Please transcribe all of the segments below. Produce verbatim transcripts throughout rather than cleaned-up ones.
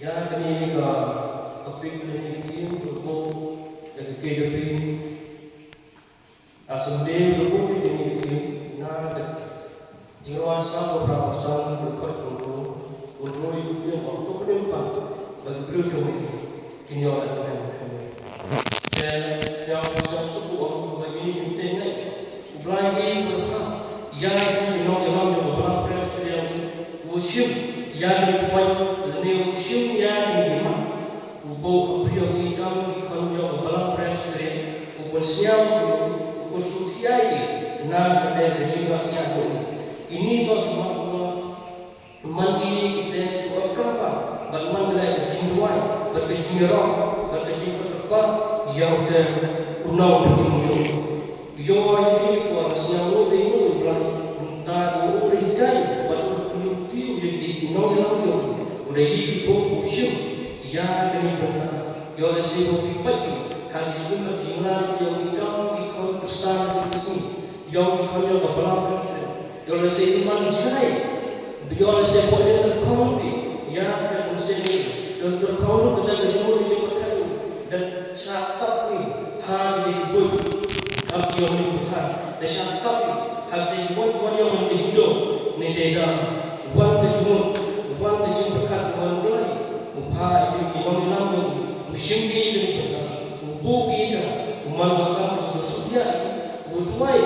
Ïa kane ka topic lane ka theme ka buh da ka K J P. Assembly ka buh ïa kane ka theme na ka jingrwai Salm kaba phra, Salm kaba khatphra, kaba khatphra ïa ka theme ba ka pynpaw ba ki briew jong me kin ïoh lehkmen. Te sngewbha sngewsuk u ong ba ïa kine ki ktien, U Blai hi u pynpaw ïa ki nongïalam jong ka Balang Presbyterian, u shim ïa kine ki point lane u shim ïa kine ki mat. U buh ha pyrshah ki kam ki khon jong ka Balang Presbyterian, u pynsngew, u pynsngewthuh ïa ki na ka bynta ka jingïaid ïa ki. Kine ki mat u man ïa ki te u ong kata, bad man la ka jingduwai, bad ka jingïaroh, bad ka jingkyrpad ïa uta u nongpynim. Ïa kine ki por sngewthuh ïa u Blai, mynta u ri kai, bad u ri ti u ri ti u nongïalam ïa u, u ri ki por u shim ïa kine ki bynta. Ïa lehse u ri pat ki ha ki jingim, ha ki jingim ïa ki kam ki khon Khristan ki sngi. Ïa ki khon ïa ka Balang Khristan. Ïa lehse i man jai. Ïa lehse poi ïa ka khon ki. Ïa ka khon seni. Ïa ka khon ruh ka jingmut ka jingpyrkhat. Da shah tap ni ha ki dei ki buit. Ha ki ïong ni pyrkhat. Da shah tap ni ha ki dei ki buit, buit ïong ni ka jingdon. Ni dei da wan ka jingmut, wan ka jingpyrkhat, wan Blai. U phah ïa ki nongïalam ïong ni. U shim ki ïa ki pyrkhat. U buh ki ïa ka. U man ka kam ka jingpyrkhat ïa ki. U duwai.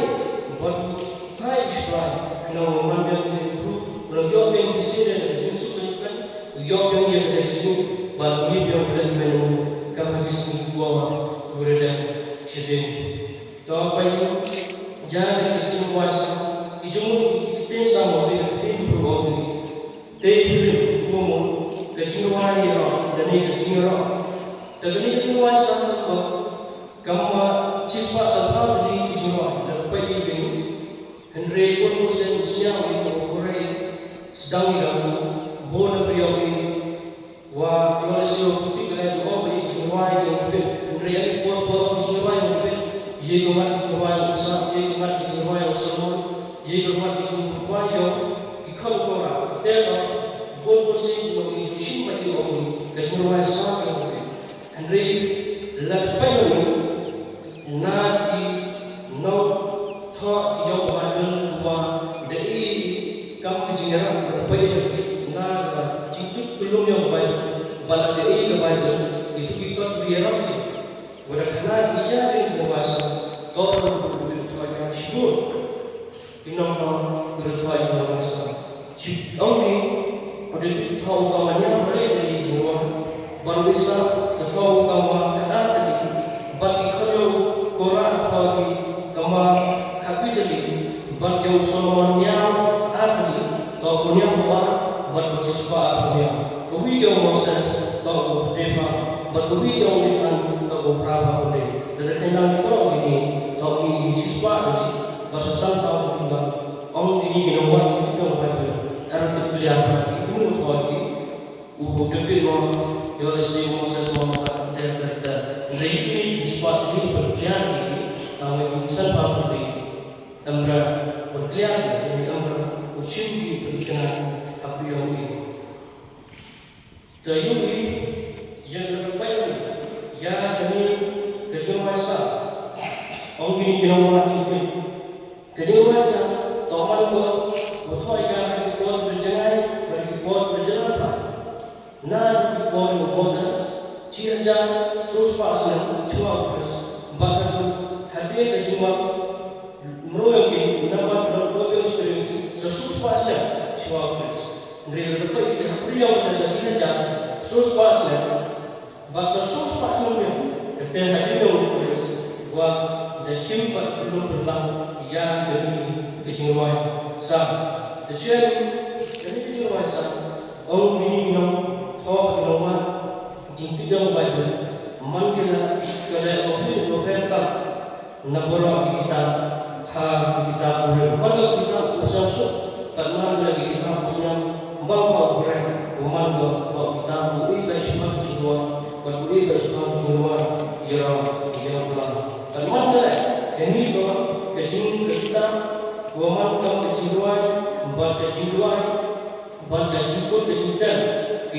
U bad u Hai, u Blai, khnang ba u man biang ïa u, u la ïoh biang shisien ïa ka jingsuk ka jingkmen, u ïoh biang ïa ka jingkmen, bad u ïoh biang ïa ka jingkmen, ka ha ki sngi kiba u rede shadien. To peit ïa ka jingwai Salm, ki jingmut ki ktien Salm, ki ktien ki proverb ki. Te hi rim, kumno ka jingwai ïa, lane ka jingïaroh. Te kane ka jingwai Salm ka, Ka ma shispah sanphew tylli ki jingrwai, lada peit ïa kine. Hynrei bun bun sien u sñiaw ïa u Blai, sdang ïa u, bun na briew ïa u, wa ïoh lehse u tip ka la ju ong ïa ki jingrwai ïa u David. Hynrei ïa ki por por ong ki jingrwai ïa u David, ïa ki mat ki jingrwai ïa u Asaph, ïa ki mat ki jingrwai ïa u Solomon, ïa ki mat ki jingrwai ïa ki khun Korah. Te ka bun bun sien u ong ïa u shim mat ïa u ong ka jingrwai sa ïa u David. Hynrei lada peit ïa u na ki nongthoh ïa u Baibl, wa da i kam ka jingïarap, lada peit ïa u na ka jingtip kyllum ïa u Baibl, wa lada i ka Baibl, itu ki kot ïarap ïa u. Wa da khana ïa ka jingwasa, to ka ruh ka ruh ka thoh ïa ka shibun. Ki nongthoh ki ruh thoh ïa ka jingwasa. Shi ong ki, u David u thoh u kama ñiaw tylli tylli ki jingwai. Bad u Asaph u thoh u kama khatar tylli. Bad ki khun ïa u Korah u thoh ki kama khatwei tylli. Bad ïa u Solomon ñiaw ar tylli. Thoh u ñiaw u ar bad u shispah ar ñiaw. Kawei ïa u Moses thoh u khyndai phew. Bad kawei ïa u Nathan thoh u phra phew tylli. Lada kynmaw ïa kine thoh ki shispah tylli. Bad sa san thoh u Ong ïa kine ki nongwad jong ka Baibl, ka ruh tip clear ba ki, kumno thoh ki, u David mo, ïoh lehse u Moses mo, ter ter ter. Hynrei ïa kine ki spah ki pynbna ïa ki, tang ba ki san phew tylli. Em ba pynbna ïa ki, em ba u shim ki, pynbna ha pdeng ïa ki. Te ïa u, ïa ka pynbna ïa kane ka jingwai Salm. Ong kine ki nongwad jong ki. Ka jingwai Salm, to man ko, u thoh ïa ka ha ki por ba jngai, bad ki por ba jngai. Na ki por u Moses, shi hajar, saw spah snem, shuwa u Khrist. Bad haduh, hadien ka jingwan, mroi ïa ki, namar ba don ko biang spriu, sa saw spah snem, shuwa u Khrist. Hynrei lada peit ïa ka ha pdeng ïa ka shi hajar, saw spah snem, Bad sa saw spah snem biang, ka teng hadien u Khrist, wa da shim bad pynlong pynlang ïa kane ka jingrwai Salm. Te shen, kane ka jingrwai Salm, ong kine ki nongthoh, ki nongwad jingtip ïa ka Baibl, man ki la, ki la ong ki la pynthikna Na baroh ki kitab, ha ki kitab u rim, man ka kitab u sngewsuk, bad man ka kitab u sngewbha, bad u briew, u man ka kitab u ïeit bad shaphang jingduwai, bad u ïeit bad shaphang jingduwai, ïa u, ïa u Blai. Bad man ka leh, kane ka, ka jing ka kitab, u man ka jingduwai, bad ka jingduwai, bad ka jingkut ka jingtem, ki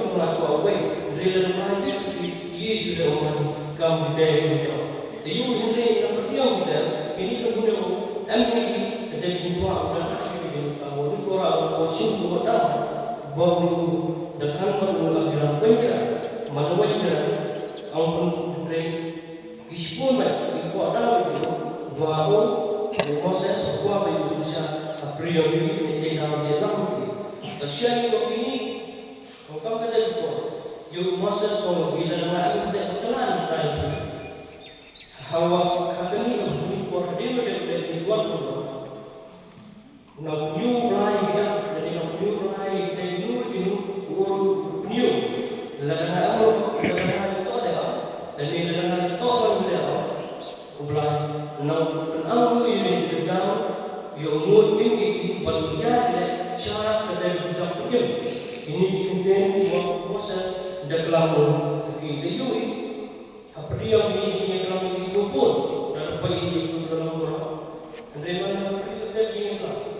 jong nga kwah wei, hynrei lada Blai bit, bit, ïeit, ïeit, ïeit, ïeit, kam bit, bit, bit. Te ïoh hynrei na pyrthei bit, kine ki hynñiew em hi, te ki kwah u da ka ki ki ka wa ni ko ra ko shin ko da, ba u da kan ma u la ki ram pynjra, ma da pynjra, ong pun hynrei. Ki shipor met ki kwah daw ïa u, ba u, u Moses u kwah ba u shisha ha pyrthei ïa u, ne te daw ïa lam ki. Ka shisha ïa u kine, u kam kata u kwah ïa u Moses, u kwah ïa u, lada nga im te ka la im tai. Hawa ka kane ka bun kwah dei ma dei dei ni kwah kwah. Nga pynïoh Blai ïa kita, lane nga pynïoh Blai ïa kita, ïa kino kino, u ur u pynïoh. Lada nga ïoh, lada nga ïoh to de, lane lada nga ïoh to ban de, u Blai, nga pynïoh ïa kita, ïa u ngut ïa ki, bad ïa kita, sha kata ka jaka pynïoh. Kine ki kyntien u Moses da klam ki, da ïoh ïa Ha pyrthei ïa ki jingïaklam ki bun, da pyrthei ïa ki bun bun. Hynrei man ha pyrthei ïa ki jingïaklam.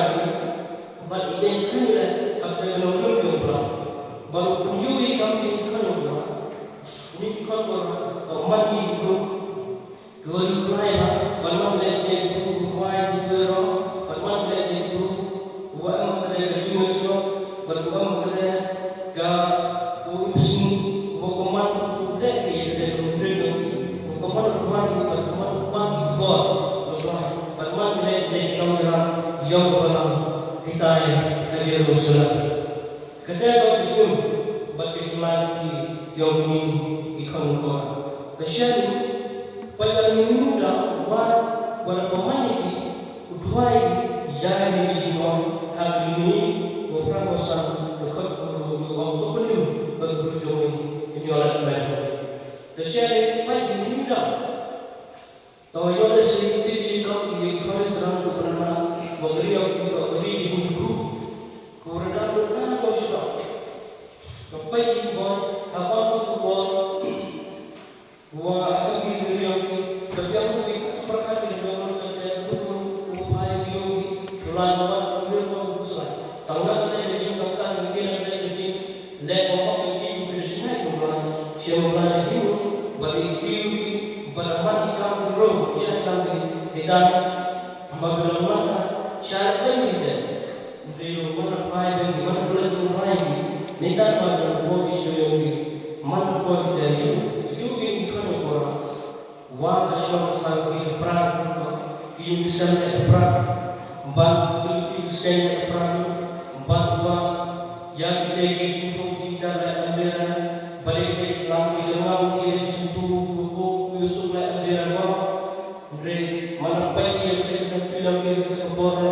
ïa ki, bad i dei sngewlem hapdeng ka nongrim jong u Blei. Bad u pynïoh ïa ka ïing khun jong u Blei. Ïing khun ba ka man ki briew kiba riewblai bha, bad man ki leh ki briew kiba rwai ki jingïaroh, bad man ki leh ki briew kiba em ha ka jingïasyllok, bad kiba em ha ka u imsngew, uba kumno u leh ki ïa ka jingïaroh, uba kumno u rwai ki, bad kumno u ban ki bor, bad man ki leh ki kam ïarap ïa u Balang hitai ha Jerusalem. Kata ka jingim bad ka jingim ki yong ni i khong ko. Ka sha ni pa la ni da wa wa la pamai ki u tuai ya ni ki jingim ha ni ni ko pra ko san ko khot ko ko ko ko ni ko ko jong ni ni la mai. Ka sha ni pa ni da To ïoh lehse ki tip ïa ka, ïa ka restaurant tu pynban, ba ka riam ki, ba ka ri ki jingkhup. Ka restaurant tu na ko shuwa. Ka pei ki boy, ha ba ka boy. Wa ha ki riam ki, ka biang ki ka tu perkara ki biang ki ka tu ko pai ki ïoh ki, shulan ba ka riam ko ku sai. Tang na ka dei ka jingkhup ka, ka dei ka jing Leh ba hok ïa ki, ki da jngai kumba shem ba ïa ki, ba da ïa ki, ba da man ki kam ki rong sha kam ki, ki dang ba da man ka sha leh ki te. Nri ro man phai ben ki, man phai ben ki, ni ta ba da bo ki shu ïa ki, man ko ki te ïa ki, ki ki ki khana ko. Wa ka shong ka ki pra, ki ïing ki sem ki pra, ban ki ki sem ki pra, ban wa ïa ki te ki jingthoh ki jar le andera, ba le ki lam ki jingam ki jingthoh ko ko ki suk le andera wa. Re mana pa ki ki ki ki lam ki ki bor le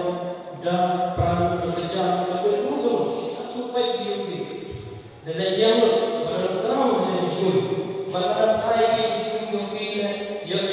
da pra ki ki jar ki ko ko ko. Su pa ki ki Da leh ïa u, ba la kyrhai ïa ka jingim, ba la ai ïa ka jingim jong ki leh ïa ka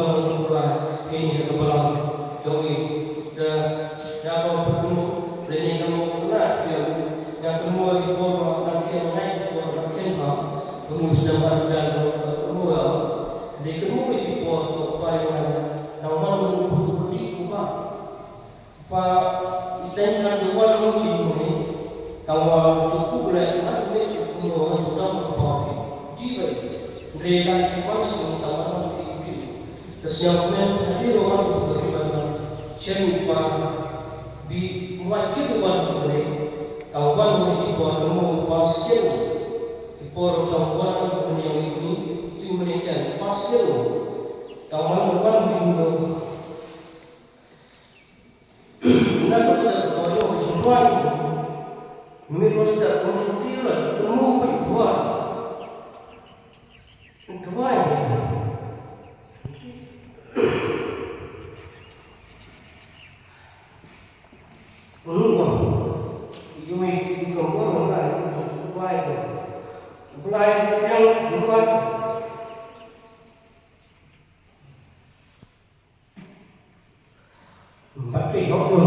Balang Pura, kini ha ka Balang. Jong i, da, da ba pyrkhat, da ni ka mo na, ya, ya ka mo i por na kien na i por na kien ha, ka mo sdang ba dan ka mo ya, da ka mo i por ko pa ya na, na man mo ko ko ti ko ba. Pa, i tang ka tu wan mo si mo ni, tawa tu ku le, na me ko mo tu dam ko pa. Di ba, re la ki pa si tawa na ki ki. Ka sñiaw kmen hynriew wan u ka riban na chen u pa bi muat ki u wan u ne. Ka wan u i por u mu pa sien. I por u chong wan u ne i ni, i u ne kian pa sien. Ka wan u wan u i mu. Na ka ka ka yo ka chong wan u. Mi ko sa ko ni ri ra u mu pa i kuat. Tuan. Unu bang. Yung itu kompor na itu tuan. Belai yang tuan. Empat puluh tahun.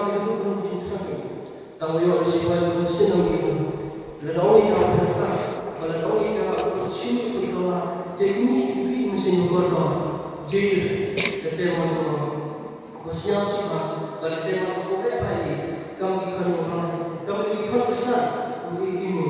kam ïa ka rukom jingthrang ïa u. Tang u ïoh u sipai u sngewsih ïa u. Lada ong ïa ka u pyrkhat, ba lada ong ïa ka u shim ïa u pyrkhat, te kine ki mynsiem u kordor. Jingïeit, te te mon ko. Ko sngewsih ba, ba te mon ko beh bha ïa. Kam ki khon u Blai, kam ki khon u Blai, u ïeit ïa u.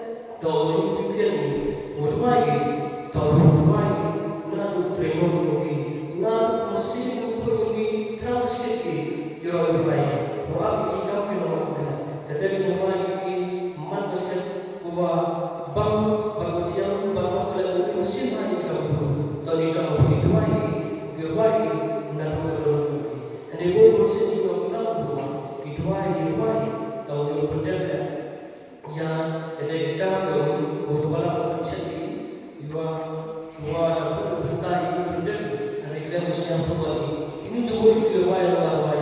to u ïohi u pyrkhat ïa ngi, u duwai ïa ngi, to u duwai ïa ngi, naduh u trei mon jong ngi, naduh u mynsiem u pun jong ngi, thrang shit ki, ïa Bai, ruh ap ïa ki kam ki long ap ïa. Kata ki jingruwai ki man ka stet uba bang bad uba thiang bad uba leh u mynsiem ha ïa ki kam ki briew. Tang ïa ki kam ki duwai ki, ki ruwai ki, naduh ka dor ki. Hynrei bun bun sien ki ong tang ki duwai ki ruwai, tang ïa u pyndep ïa. Ïa kata ka kam ka ong u ba la u pynchet ïa ki, ïa u ba, u ba da u pyntai u pyndep. Hynrei ki leh mynsiem ha ïa ki. Kine jingmut ki ruwai la ruwai.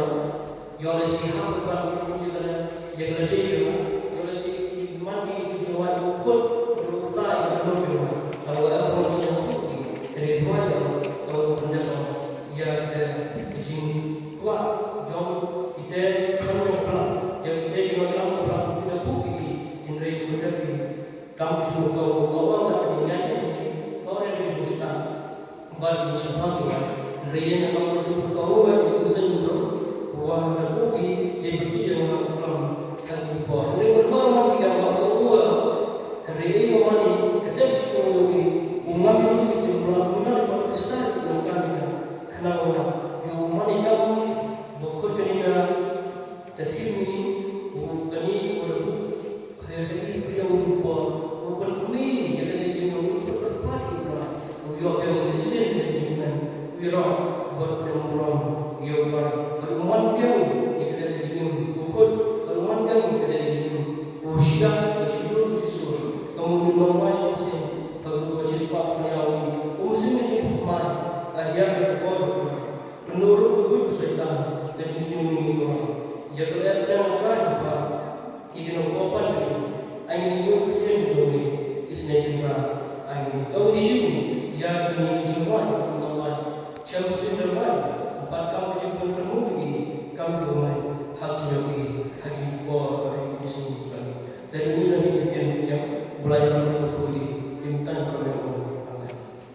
Ïoh lehse ha u ban ïa ka, ïa ka lade ïa ka. Ïoh lehse man ki jingruwai u khun, u ktai u khun ïa ka. Tang u em ruh sien u khun ki. Hynrei ruwai ïa, tang u pyndep ïa ka, ka jingkwah jong kita ki nongïalam, ïa kita ki nongïalam ba la buh ïa ki, hynrei u pyndep ïa ki. Kam jong u ka, u ka wan ka jingïaid ïa ki, to re ki jingstad. Bad ki jingshemphang ki wan. Hynrei ïa ka kam jong u ka wan ka jingstad ruh, u wan ka buh ïa ki, ïa ki ïa nga u klam. Kan ki por. Hynrei u wan ki ïa nga u wan. Hynrei ïa u wan ïa ka tek ki wan ïa ki. U ngam ïa ki jingpynlong, u ngam ïa ki jingstad, u ngam ïa ki. Khnang u wan ïa u wan ïa ka wan. Ba khut kane ka, ka thim ni, u kane u da buh. Hei, hei, u ïong u por, u pynkmie ïa ka jingim, u pynpait ïa u Blei, u ïoh biang shisien ka jingkmen, u ïaroh bad u dang burom ïa u Blei, bad u man biang ïa ka jingim, u khot, bad u man biang ïa ka jingim, u shah, u shah, u shah, ka mut u nongwai shisien, bad u shispah pynïaw ïa u, u mynsiem ka jingkmen, ka hiar ka bor, pyndonkam u Soitan, ka jingsngew ïa u Blei, ïa ka leh ka jingkmen, Ïa ki nongkawang ban ri, ai ngi sngewthuh ïa ki jong ngi, isynei kynrad, ai ngi tong shu, ïa kine ki jingwan, ki jingwan, chem syn da wan, bad kam ka jingpynpynmih ki, kam ki jong ngi, ha ki jong ngi, ha ki por, ha ki jong ngi. Te ngi la ngi ktien ki jong, Blei la ngi